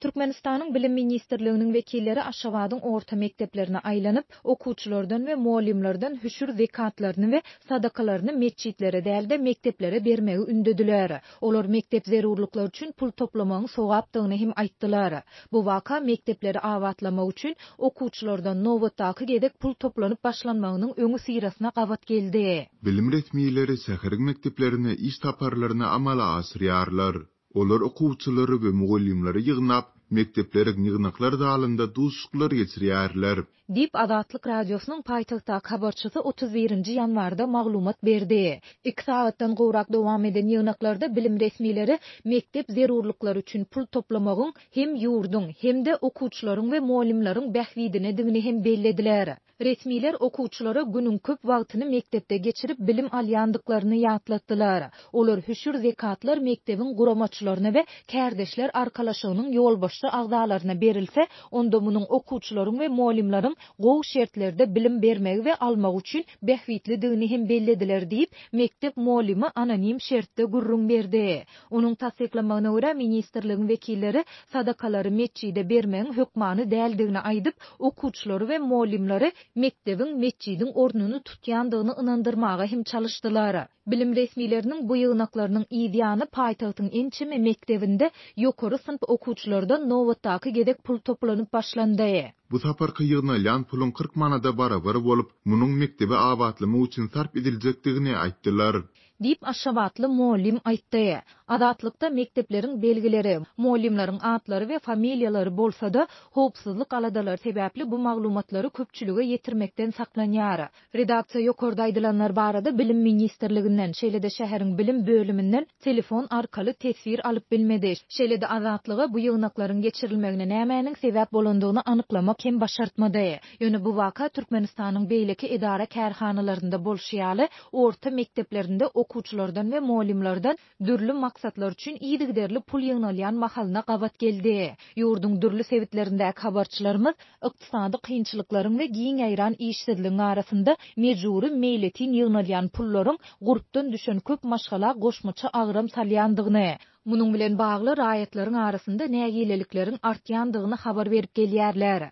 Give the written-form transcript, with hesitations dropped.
Türkmenistanyň Bilim ministrliginiň wekilleri Aşgabadyň orta mekdeplerine aýlanyp, okuwçylardan we mugallymlardan hüşür zekatlaryny we sadakalaryny metjitlere däl-de, mekdeplere bermegi ündediler. Olar mekdep zerurlyklary üçin pul toplamagyň sogapdygyny hem aýtdylar. Bu waka mekdepleri abatlamak üçin okuwçylardan nobatdaky gezek pul toplanyp başlanmagynyň öňüsyrasyna gabat geldi. Bilim resmileri şäheriň mekdeplerine iş saparlaryny amala aşyrýarlar. Olar okuwçylary we mugallymlary ýygnap, mekdepleriň ýygnaklar zalynda duşuşyklar geçirýärler. Diýip, Azatlyk Radiosynyň paýtagtdaky habarçysy 31 nji ýanwarda maglumat berdi. Iki sagatdan gowrak dowam eden ýygnaklarda bilim resmileri mekdep zerurlyklary üçin pul toplamagyň hem ýurduň, hem-de okuwçylaryň we mugallymlaryň bähbidinedigini hem bellediler. Resmiler okuwçylara günüň köp wagtyny mekdepde geçirip bilim alýandyklaryny ýatlatdylar. Olar hüşür-zekatlar mekdebiň guramaçylaryna we kärdeşler arkalaşygynyň ýolbaşçy agzalaryna berilse, onda munuň okuwçylaryň we mugallymlaryň gowy şertlerde bilim bermegi we almagy üçin bähbitlidigini hem bellediler diýip, mekdep mugallymy anonim şertde gürrüň berdi. Onuň tassyklamagyna görä, ministrligiň wekilleri sadakalary metjide bermegiň hökmany däldigini aýdyp, okuwçylary we mugallymlary mekdebiň metjidiň ornuny tutýandygyny ynandyrmaga hem çalyşdylar. Bilim resmileriniň bu ýygnaklarynyň yz ýany paýtagtyň ençeme mekdebinde ýokary synp okuwçylardan nobatdaky gezek pul toplanyp başlandy. Bu saparky ýygnalýan puluň 40 manada barabar bolup, munuň mekdebi abatlamak üçin sarp ediljekdigini aýtdylar. Diýip, aşgabatly mugallym aýtdy. Azatlykda mekdepleriň belgileri, mugallymlaryň atlary we familiýalary bolsa-da, howpsuzlyk aladalary sebäpli bu maglumatlary köpçülige ýetirmekden saklanýar. Redaksiýa ýokarda aýdylanlar barada Bilim ministrliginden, şeýle-de şäheriň bilim bölüminden telefon arkaly teswir alyp bilmedi. Şeýle-de Azatlyga bu ýygnaklaryň geçirilmegine nämäniň sebäp bolandygyny anyklamak hem başartmady. Ýöne bu waka Türkmenistanyň beýleki edara-kärhanalarynda bolşy ýaly, orta mekdeplerinde okuwçylardan we mugallymlardan dürli maksatlar üçin yzygiderli pul ýygnalýan mahalyna gabat geldi. Ýurduň dürli sebitlerindäki habarçylarymyz ykdysady kynçylyklaryň we giň ýaýran işsizligiň arasynda mejbury meýletin ýygnalýan pullaryň gurpdan düşen köp maşgala goşmaça agram salýandygyny, munuň bilen bagly raýatlaryň arasynda nägilelikleriň artýandygyny habar berip gelýärler.